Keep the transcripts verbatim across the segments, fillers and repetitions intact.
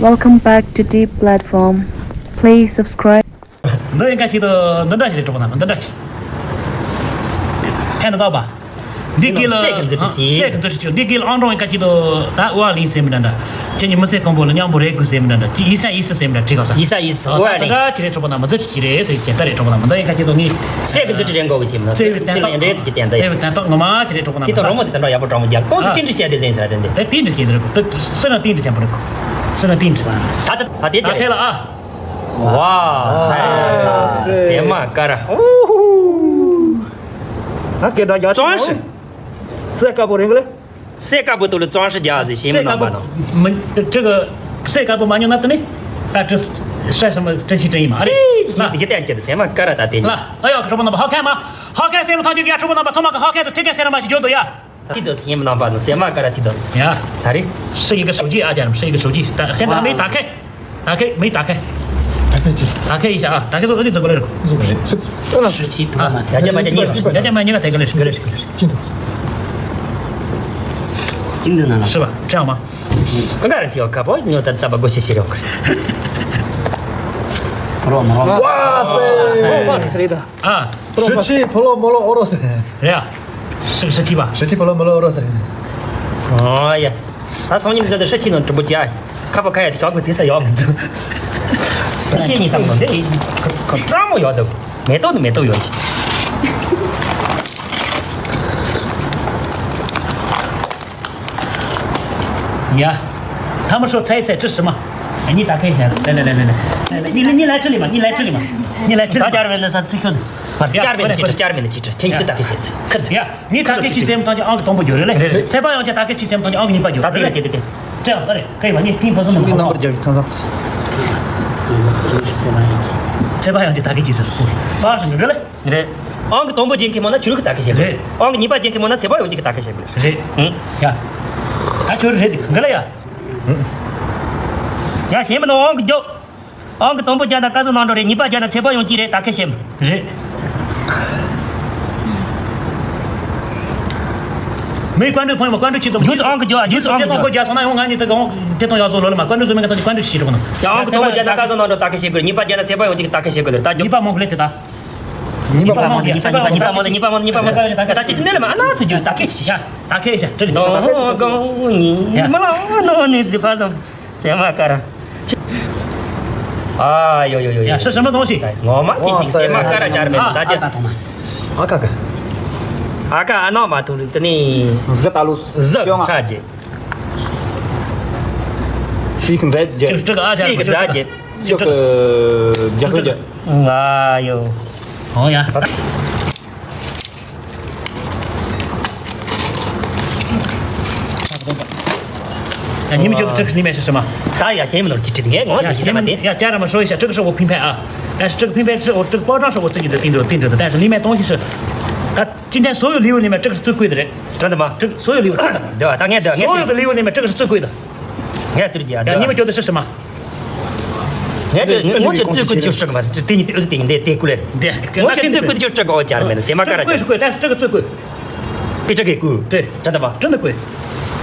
Welcome back to Deep Platform. Please subscribe. འདི་ཡིན་ཁ་ཅིག་ཏུ་འདི་འདྲ་ཞིག་རེད། གྲོགས་པོ་རྣམས་འདི་འདྲ་ཞིག་ཐད་ནས་བཏགས་པ། འདི་གི་ལ་སད་ཀྱི་འཛུལ་ཁྲིད་ཅིག་སད་ཀྱི་འཛུལ་ཁྲིད་ཅིག་འདི་གི་ལ་ཨང་གྲངས་ཡིན་ཁ་ཅིག་ཏུ་ད་ཨུ་ཨ་ལིང་ཟེར་མི་འདྲ་འདྲ། ཁྱེད་ཉིད་མི་ཚེ་གང་པོ་ལ་མཉམ་པོ་རེད་དགོས་ཟེར་མི་འདྲ་འདྲ། ཅི་ཡིས་ས་ཡིས་ས་ཟེར་མི་འདྲ་བྲིས་ག་ས། ཡིས་ས་ཡིས་ས། ཨོ་ད་ཨ་ད་ལེ། ད་ཅི་རེད་གྲོགས་པོ་རྣམས། མི་ཚེ་ཅི་རེད་ཟེར་གྱི་ད་རེད། གྲོགས་པོ་རྣམས་འདི་ཡིན་ཁ་ཅིག་ཏུ་ངས་སད་ཀྱི་འཛུལ་ཁྲིད་རེད་འགོ་བའི་ཞིག་མི་འདུག་བརྩེ་བའི་དན་རྩེ་ལེན་རེད་ཟེར་གྱི་བསྟན་ད་ཡ། བརྩེ་བའི་དན་རྟགས་ངོ་མ་ཅི་རེད་གྲོགས་པོ་རྣམས། དེ་ད་རོལ་མོ་དེ་དེ་འདྲ་ཡག་པོ་དྲང་མོ་རྒྱག་སྟོང་ཚིག་ཏིང་འབྲི་བཤད་དེ་ཟིན་ས་རེད་འདི། དེ་ཏིང་འབྲི་བཤད་དེ་རེད། དེ་སུ་ན་ཏིང་འབྲི་ཅན་པོ་རེད། སུ་ན་ཏིང་འབྲི། ད་ད་ད་དེ་ད་ཁེ་ལ་ཨ། ཝ་སེ་སེ་མ་ཀ་ར། ཨ་ཀེ་ད་རྒྱ་ཙོང་ཧྲི། སེ་ཀ་པོ་རེད་གི་ལེ། སེ་ཀ་པོ་དུ་ལ་ཙོང་ཧྲི་རྒྱ་ཟེར་ཞེས་མི་སྣང་པ་ནང་། མི་དེ་གི་སེ་ཀ་པོ་མ་ཉོ་ན་དེ་ནི་ད་ཀྲི་སེ་སེ་མ་ཀྲི་ཞིག་ཀྲི་ཡིན་མ་རེད། ཡི་གེ་བསྟན་གྱི་སེ་མ་ཀ་ར་ད་དེ་ལ་ཨ་ཡོ་གྲོགས་པོ་རྣམ་པ་ཧ་ཁེ་མ་ཧ་ཁེ་སེ་མ་ཐང་ཅིག་ཡ། གྲོགས་པོ་རྣམ་པ་ཚང་མ་གི་ཧ་ཁེ་དུ་ཐི་ཀེ་སེ་ར་མ་ཞིག་འཇོག་དུ་ཡ། ཐི་དོ་སི་ཡིན་མི་སྣང་པ་ནི་སེ་མ་ཀ་ར་ཐི་དོ་སི། ཡ། ད་རེ། ཧྲི་ཡི་གེ་ཧྲུའུ་ཅི་ཨ་ཅར་ཧྲི་ཡི་གེ་ཧྲུའུ་ཅི་ད་ཧེ་ད་མི་ད་ཁེ། ད་ཁེ་མི་ད་ཁེ། ད་ཁེ་ཅི། ད་ཁེ་ཡི་ཤ་ཨ། ད་ཁེ་ཚོ་ཨ་ནི་ཚོ་ག་ལེར་ཁོ་ཚོ་ག་རེ་ཚོ་ཨ་ལ་ཧྲི་ཅི་ཐུ་མ་ཡ་ཇ་མ་ཇ་ཉི་ཡ་ཇ་མ་ཉི་ག་ད་ག་ལེར་ག་ལེར་ཅི་འདུག་ཅི་འདུག་ན་ལ་ཧྲི་བ་ཅ་མ། ག་ག་ར་ཅི་ཡོ་ཁ་པོ་ཉོ་ཚ་ཚ་བ་གོ་ཤེ་ཤེ་རོ། རོ་མ་རོ། ཝ་སེ། ཨ། ཧྲི་ཆི་ཕོ་ལོ་མོ་ལོ་ཨོ་རོ་སེ། རེད་ཨ། ཧྲི་ཧྲི་ཆི་པ། ཧྲི་ཆི་ཕོ་ལོ་མོ་ལོ་ཨོ་རོ་སེ། ཨོ་ཡ། ད་སང་ཉིན་འདི་ཚོ་ཧྲི་ཆི་ནང་གྲུབ་པོ་ཅི་ཨ། ཁ་པ་ཁ་ཡ་དེ་ཆོག་པོ་དེ་ས་ཡོག་མི་འདུག་ཁྱེད་གཉིས་བསམ་བློ་འདི་ཁོ་ཁོ་སྤྲང་མོ་ཡོད་འདུག་མེ་ཏོག་ནི་མེ་ཏོག་ཡོད་ཅིག་ཡ། ཐ་མ་ཤོ་ཚའི་ཚའི་ཁྲི་ཧྲི་མ། ཨ་ནི་ད་ཁའི་ཞལ་ལེ་ལེ་ལེ་ལེ་ལེ། ནི་ལེ་ནི་ལེ་ཁྲི་ལི་མ་ནི་ལེ་ཁྲི་ལི་མ། ནི་ལེ་ཁྲི་ད་ལི་མ། རྒྱལ་བའི་ལེ་ས་ཚིག་ཤོད། མ་ཡ་རྒྱལ་བའི་ལེ་ཁྲི་ཁྲི་རྒྱལ་བའི་ལེ་ཁྲི་ཁྲི་ཁྱེད་ཚོས་ད་ཁའི་ཞལ་ཚིག་ཁ་ཚིག་ཡ། ནི་ད་ཁའི་ཁྱི་སེམས་ཐང་ཅི་ཨང་གི་དང་པོ་འགྱུར་རེ་ལེ། ཚེ་པ་ཡང་ཅི་ད་ཁའི་ཁྱི་སེམས་ཐང་ཅི་ཨང་གི་གཉིས་པ་འགྱུར་རེ་ལེ། ད་དེ་ལེ་དེ་དེ་དེ། ཅི་ཡང་ཨ་རེ་ཁའི་མ་ནི་ཐིང་ཕོ་སོ་མ་ནི་ནམ་པར་འགྱུར་ཁྱེད་ཚོ། ཚེ་པ་ཡང་ཅི་ད་ཁའི་ཁྱི་སེམས་སྐོར་པ་ཞིག་འགྱུར་རེ་ལེ། རེད། ཨང་གི་དང་པོ་ཅན་གྱི་མོ་ན་ཆུ་རུ་གི་ད་ཁེ་བྱེད་དགོས། རེད། ཨང་གི་གཉིས་པ་ཅན་གྱི་མོ་ན་ཚེ་པ་ཡོང་ཅིག་གི་ད་ཁེ་བྱེད་དགོས། རེད། ཨང་། ཡ། ད་ཁྱོད་རེད་འགི་ལ་ཡ། ཡ་ཞེས་མི་ནོ་ཨང་གི་རྒྱོ། ཨང་གི་དང་པོ་རྒྱ་ན་ཀ་སོ་ནང་འགྲོ་རེད། གཉིས་པ་རྒྱ་ན་ཚེ་པ་ཡོང་ཅིག་རེད་ད་ཁེ་བྱེད་མི། རེད། མི་ཀོན་ཀྲུའུ་ཕོན་མ་ཀོན་ཀྲུའུ་ཆི་དང་རྒྱུ་ཨང་གི་རྒྱོ་རྒྱུ་ཨང་གི་རྒྱོ། རྒྱ་སོང་ན་ཡང་ང་གཉིས་དེ་ག་ཨང་དེ་དང་ཡག་སོང་ལོ་ལ་མ་ཀོན་ཀྲུའུ་བཟོ་མི་ག་དང་ཀོན་ཀྲུའུ་ཆི་རེད་གོ་ན། ཡ་ཨང་གི་དང་པོ་རྒྱ་ན་ཀ་སོ་ནང་འགྲོ་ད་ཁེ་བྱེད་དགོས། གཉིས་པ་རྒྱ་ན་ཚེ་པ་ཡོང་ཅིག་ད་ཁེ་བྱེད་དགོས་ལ་ད་རྒྱོ། གཉིས་པ་མང་གི་ལས་དེ་ད། གཉིས་པ་མང་གི་གཉིས་པ་མང་གི་གཉིས་པ་མང་གི་གཉིས་པ་མང་གི་ད་ཅི་དེ་ནས་ལ་མ་ཨ་ན་ཚུ་རྒྱུ་ད་སྐད་ཅིག་ཤ་ད་སྐད་ཤ་དྲི་ལི་ད་སྐད་ཤ་ད་སྐད་ཤ། ཡ། མ་ལ་ཨ་ན་ནི་ཛི་ཕ་སམ་སེ་མ་ཀ་ར། ཨ་ཡོ་ཡོ་ཡོ་ཡ་ཡོ། ཤ་ཤ་མ་གཏོང་ཤི། ངོ་མ་ཅི་ཅི་སེ་མ་ཀ་ར་ཅར་མེད་ད་ཅི། ཨ་ཀ་ཀ། ཨ་ཀ་ཨ་ན་མ་ཐུ་རི་ཏི་ནི། ཟི་ད་ལུ་ཟི་ཁྲ་ཅི། ཤི་ཁི་མཛད་རྒྱ། ཤི་ཁི་མཛད་རྒྱ། ཡོ་ཀི་རྒྱ་ཁོ་རྒྱ། ང་ཡོ། ཨོ་ཡ། ཉི་མ་ཅོག་ཅིག་ནི་མེ་ཤ་ཤ་མ། ད་ཡ་ཤེས་མི་ནོར་གྱི་ཁྲིད་ངས་ངོ་ཟེར་ཤེས་ས་མ་དེ། ཡ་ཅ་ར་མ་ཤོ་ཡི་ཤ་ཅིག་ཤོ་བོ་ཕིན་ཕེ་ཨ། ཡ་ཅིག་ཕིན་ཕེ་ཅིག་ཨོ་ཅིག་པོ་ཀྲང་ཤོ་བོ་ཙི་གི་དེ་ཏིང་འགྲོ་ཏིང་འགྲོ་ད་ནི་མེ་གཏོང་ཤི་ཤི། ད་ཅི་འདྲ་སོ་ཡོ་ལི་ཡོ་ནི་མེ་ཅིག་ཙུ་ཀུའི་དེ་རེད། དྲན་དུ་མ། ཅིག་སོ་ཡོ་ལི་ཡོ། དེ་བ་ད་ངས་དེ་ངས་སོ་ཡོ་གི་ལི་ཡོ་ནི་མེ་ཅིག་ཙུ་ཀུའི་དེ། ངས་ཙིར་གྱི་ཡ་ཉི་མ་ཅོག་ཏུ་ཤི་ཤི་མ། ངས་ཀྱི་ངོ་ཅི་ཙུ་ཀུ་ཅོག་ཤི་མ་དེ་ནི་དེ་ཨུ་ཙི་དེ་འདི་དེ་ཀུ་ལེར། ངོ་ཅི་ཙུ་ཀུ་ཅོག་ཤི་གོ་ཅར་མེད་སེ་མ་ཀ་ར་ཅོག་ཀུ་ཤི་ཀུ་ད་ཤི་ཀུ་ཙུ་ཀུ། ཀི་ཅག་གི་ཀུ། དེ་ཅན་ད་མ་ཅན་ད་ཀུ།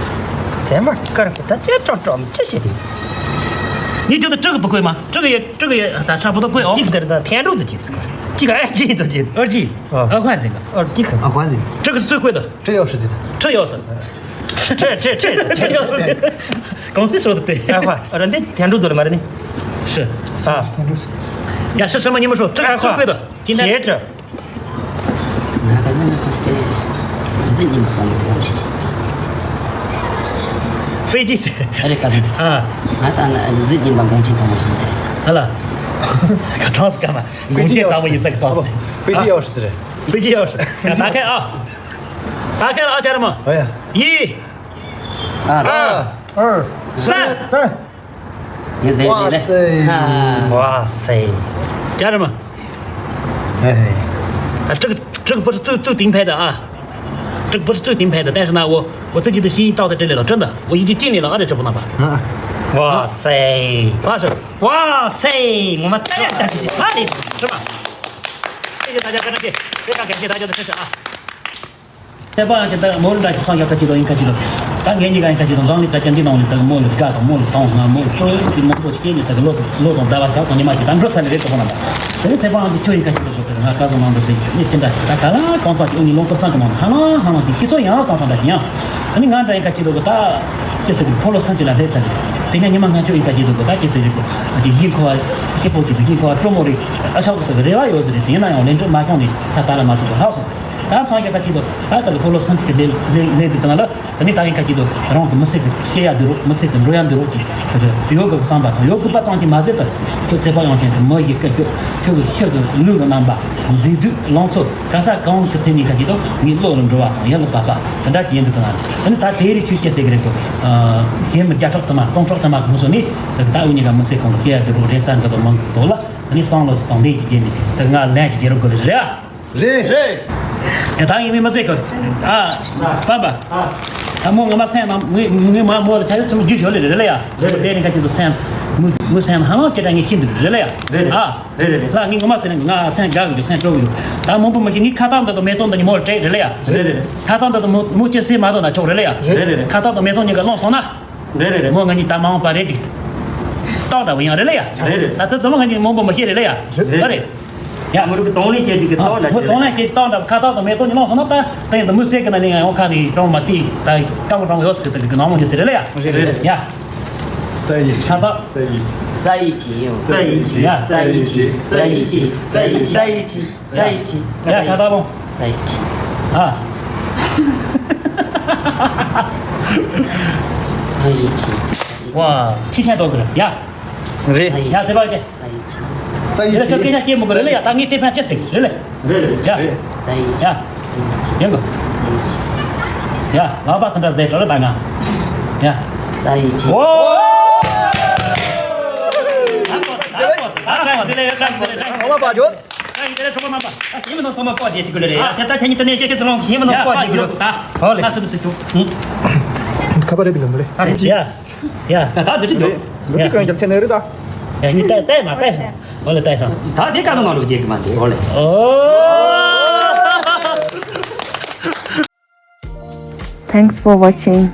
སེ་མ་ཀ་ར་ཀུ་ད་ཅེ་ཀྲོག་ཀྲོག་ཅི་ཤེས་དེ། ནི་ཅོག་ཏུ་ཀྲི་གི་བུ་ཀུ་མ་ཀྲི་གི་ཡ་ཀྲི་གི་ཡ་ད་ཧྲ་བུ་ད་ཀུ་ཨོ། ཅིག་དེར་ད་ཐན་ཀྲོག་ཙི་ཅི་ཙི་ཀུ། ཅིག་ཨ་ཅི་ཙི་ཅི། ཨོ་ཅི། ཨ་ཁ་ཅི་ག་ཨོ་ཅི་ཁ། ཨ་ཁ་ཅི། ཀྲི་གི་ཙུ་ཀུ་ད། ཀྲི་ཡོ་ཤི་ཅི། ཀྲི་ཡོ་ཤི། ཁྲི་ཁྲི་ཁྲི་ཁྲི་ཡོད། གོང་སེ་ཧྲོ་དུ་དེ། ཨ་ཧ། ར་འདི་ཐན་ཀྲུ་ཛོ་རེ་མ་རེ་ནི། ཤི། ཨ། ཡ་ཤི་ཤི་མ་ཉི་མ་ཧྲོ། ཀྲི་ཨ་ཧ། ཁྲི་ཁྲི་ཁྲི། ང་ག་ཟེར་ན་ཁོ་དེ་ཟི་ཉིན་པ་ཡོང་གོང་ཆེ་ཆེ། ཧྥེ་ཏི་སེ། ཨ་རེ་ག་ཟེར། ཨ། ང་ད་ན་ཟི་ཉིན་པ་གོང་ཆེན་པ་མོ་ཤིན་ཟེར་ས། ཧ་ལ། ག་ཁྲོ་སི་ཀ་མ། གོང་ཆེན་དྲང་པོ་ཡིན་ས་གི་སོགས་སེ། ཧྥེ་ཏི་ཡོ་ཤི་ཟེར། ཧྥེ་ཏི་ཡོ་ཤི། ད་ཁེ་ཨ། ད་ཁེ་ཨ་ཅར་མ། ཨ་ཡ། ཡི། ཨ། ཨ། ཨ། ས། ས། ངས་ཟེར་ཝ་ཟེར་སེ། ཧ། ཝ་སེ། ཅར་མ། ཨེ། ཨ་ཀྲིག་ཀྲིག་བུར་ཙུ་ཙུ་ཏིང་ཕེ་ད་ཨ། ཀྲིག་བུར་ཙུ་ཏིང་ཕེ་ད་ཏན་ཧྲི་ན་འོ་འོ་ཙི་ཅི་ཏི་ཤིང་ཏའོ་ཏ་ཏྲི་ལེ་ལོ་ཏྲི་ད་འོ་ཡི་ཅི་ཅི་ནི་ལོ་ཨ་རེ་ཏྲི་པོ་ན་པ། ཝ་སེ། ཝ་སེ། ཝ་སེ། ངོ་མ་ཏ་ཡ་ཏ་ཅི་ཅི་ཧ་ལེ་ཏྲི་པ། ཨེ་ད་ཅ་ཀ་ན་ཀེ་ཨེ་ཀ་ཀེ་ཅི་ད་ཅ་ཏ་ཏྲི་ཅི་ཨ། ཚེ་དཔག་ཡང་ཅི་ལྟར་མོ་རི་འདྲ་ཞིག་སོང་ཡག་ཁ་ཅིག་ཏུ་ཡིན་ཁ་ཅིག་ཏུ། ད་ངེད་གཉིས་ཀ་ཡིན་ཁ་ཅིག་དང་འཛམ་གླིང་ད་ཅན་འདི་ནང་ནས་ད་གི་མོ་ལ་དགའ་དང་མོ་ལ་དང་ང་མོ་ལ་སྤྲོ་ཡོད་ཀྱི་མོ་ལ་སྐྱེས་ནས་ད་གི་ལོ་ལོ་དང་ཟླ་བ་ཞག་དང་ཉི་མ་ཅིག་ད་འགྲོ་ས་ནས་རེད་དོ་ཁོ་ན་པ། དེ་ནས་ཚེ་དཔག་དབང་དུ་ཁྱོད་ཡིན་ཁ་ཅིག་ད་གི་ང་སྐལ་བཟང་མང་པོ་ཟེར་གྱི་ནས་དེ་འདྲ་ཞིག་ད་ག་ལ་གང་ཚང་གི་དབུ་མའི་ལུང་པར་སང་གི་ནང་ཧ་ལང་ཧ་ལང་དེ་ཤི་སོ་ཡང་སང་སང་འདྲ་ཞིག་ཡང་། ཨ་ནི་ང་འདྲ་ཡིན་ཁ་ཅིག་ད་གི་ད་ཅི་ཟེར་གི་ཕོ་ལོ་སང་ཅིག་ལ་སླེབས་ཚར་གི། དེ་ནས་ཉི་མ་ང་ཁྱོད་ཡིན་ཁ་ཅིག་ད་གི་ད་ཅི་ཟེར་གི་ཨ་ཅིག་ཡིད་འཁོར་བ་སྐྱིད་པོ་ཅིག་ཡིད་འཁོར་བ་སྤྲོ་མོ་རེད། ཨ་ཆག་གི་ད་གི་རེ་བ་ཡོད་ཟེར་རེད། དེ་ཡིན་ན་ཡང་ལན་འཕྲོད་མ་བྱུང་ནས་ད་ད་ལ་མ་ཐུག་གི་ལྷག་སོང་། ད་ཚང་གི་ཁ་ཅིག་ད་ད་ད་གི་ཕོ་ལོ་སང་ཅིག་གི་ལས་ལས་ལས་དེ་དང་ལ། ད་ནི་ད་ཡིན་ཁ་ཅིག་ཏུ་རང་གི་མི་ཚེ་གི་སྐྱེལ་ཡ་འདི་རུ་མི་ཚེ་གི་འགྲོ་ཡ་འདི་རུ་ཅིག་ཡོད་དགོས་ཀྱི་བསམ་པ་དང་ཡོད་དགོས་པ་ཙམ་གྱིས་མ་ཟད་དུ་ཁྱོད་ཚེ་དཔག་དབྱངས་ཅན་གྱི་མི་ཡི་སྐད་ཤོད་ཁྱོད་ཀྱི་ཤུགས་ཀྱི་རྣམ་པ་མཛེས་སྡུག་ལང་ཚོ་ག་ས་གང་གི་ཐད་ནས་ཁ་ཅིག་ཏུ་ངའི་བློ་ལ་འགྲོ་བ་དང་ཡིད་ལ་བབས་པ་དེ་འདྲ་ཅིག་ཡིན་འདུག་གི་ང་། ད་ནི་ད་དེ་རིགས་ཁྱོད་སྐྱེ་ཟེར་གི་རེད་གོ། རྒན་མི་བརྒྱ་ཕྲག་དུ་མ་སྟོང་ཕྲག་དུ་མ་གི་ངོ་སོ་ནས་ད་ལྟ་འུ་གཉིས་ཀ་མི་ཚེ་གང་གི་སྐྱེལ་ཡ་འདི་རུ་རེ་ས་འདི་དང་མང་གི་དོག་ལ་ད་ནི་བསམ་བློ་དང་ལྡན་གྱི་རྗེས་ནས་ད་ང་ལན་ཞིག་རྒྱལ་རབས་དགོས་རེད་རེད་ཨ། རེད། རེད། ཡ་ད་ཡིན་མིན་མི་ཟེར་གི། ཨ། པ་པ། ད་མོ་ངོ་མ་སེམས་ནང་ངའི་ངའི་མ་མོ་ལ་ཆ་ཡོད་སེམས་རྒྱུ་ཞོར་ལས་རེད་ལ་ཡ། རེད་རེད། དེ་རིང་ཁ་ཅིག་ཏུ་སེམས། མོ་མོ་སེམས་ཧ་ལམ་ཅི་འདྲ་ངས་ཤེས་འདུག་རེད་ལ་ཡ། རེད་རེད། ཨ། རེད་རེད་རེད། ལ་ངའི་ངོ་མ་ཟེར་ན་ང་སེམས་དགའ་གི་སེམས་སྤྲོ་གི་ཡོད། ད་མང་པོ་མ་ཤེས། ངའི་ཁ་ཏག་འདི་དང་མེ་ཏོག་འདི་གཉིས་མོ་ལ་སྤྲད་རེད་ལ་ཡ། རེད་རེད་རེད། ཁ་ཏག་འདི་དང་མོ་མོ་ཅི་སེ་མ་གཏོགས་ན་ཆོག་རེད་ལ་ཡ། རེད་རེད་རེད། ཁ་ཏག་དང་མེ་ཏོག་གཉིས་ཀ་བླངས་སོང་ན། རེད་རེད་རེད། མོ་ང་གཉིས་ད་མ་འོངས་པ་རེད་དེ། ཏག་འདྲ་བོ་ཡང་རེད་ལ་ཡ། རེད་རེད། ད་ལྟ་ཚང་མ་ང་གཉིས་མང་པོ་མ་ཤེས་རེད་ལ་ཡ། རེད། རེད་རེད། ཡ། མི་རུ་གི་གདོང་ལེན་བྱེད་དུས་ཀྱི་ཏོག་འདྲ་མོ་བྱེད་གདོང་ལེན་བྱེད་ཏོག་འདྲ་ཁ་ཏོག་དང་མེ་ཏོག་གཉིས་བླངས་སོང་ན་ད་དེ་ཡང་དུ་མུ་སེ་གི་ན་ནི་ཡང་ཁ་ནི་གྲོང་མ་ཏི་ད་ཀ་མོ་གྲོང་ཡོད་སི་ད་གི་ནང་མོ་ཉི་སི་རེད་ལ་ཡ། རེད་རེད། ཡ། 在一起。 ཁ་ཏོག 在一起。 在一起。 在一起。 在一起。 在一起。 在一起。 在一起。 ཡ་ཁ་ཏོག་བླངས། 在一起。 ཨ། 在一起。 ཝ། ཁྱི་ཆེན་ཏོག་གི་རེད་ཡ། རེད། ཡ་དེ་བ་གི། 在一起。 在一起。 རེད་ཁྱོད་སྐད་ཆ་སྐྱེ་མི་དགོས་རེད་ལ་ཡ། ད་ངས་དེ་ཕན་ཆེ་ཟིག་རེད་ལ། རེད་རེད། ཡ། 在一起。 ཡ། ཡིན་གོ། 在一起。 ཡ་ལག་པ་དེ་འདྲ་ཟས་དྲ་རེད་ད་ང་། ཡ། 在一起。 ཨོ། ད་གོ་ད་གོ་ད་གོ་དེ་ལས་ཡ་ད་གོ་དེ་ལས། ཚང་མ་པ་ཇོ། ད་ཡིན་དེ་ལས་ཚང་མ་པ། ད་ཞིམ་ནང་ཚང་མ་པ་ཇེ་ཅི་གོ་ལེ་རེད་ཡ། ད་ད་ཆ་ཉི་ད་ནས་ཁྱེད་ཀྱི་ཚང་མ་ཞིམ་ནང་པ་ཇེ་གོ་ལེ། ད་ཧོ་ལེ། ད་སུ་སུ་ཁྱོད། ཁ་པ་རེད་དེ་གམ་རེད། ད་རེད་ཡ། ཡ། ད་ད་ཅི་ཅི་འདུག་འདུག་ཅི་གང་རྒྱབ་ཆེ་ནི་རེད་ད། ཡ་ཡིན་ཏེ་ཏེ་མ་ཏེ་སང་། ཨོ་ལེ་ཏེ་སང་། ད་དེ་ཀ་ས་ནང་ལུགས་རྒྱལ་གི་མ་འདུག་ཨོ་ལེ། ཨོ། Thanks for watching.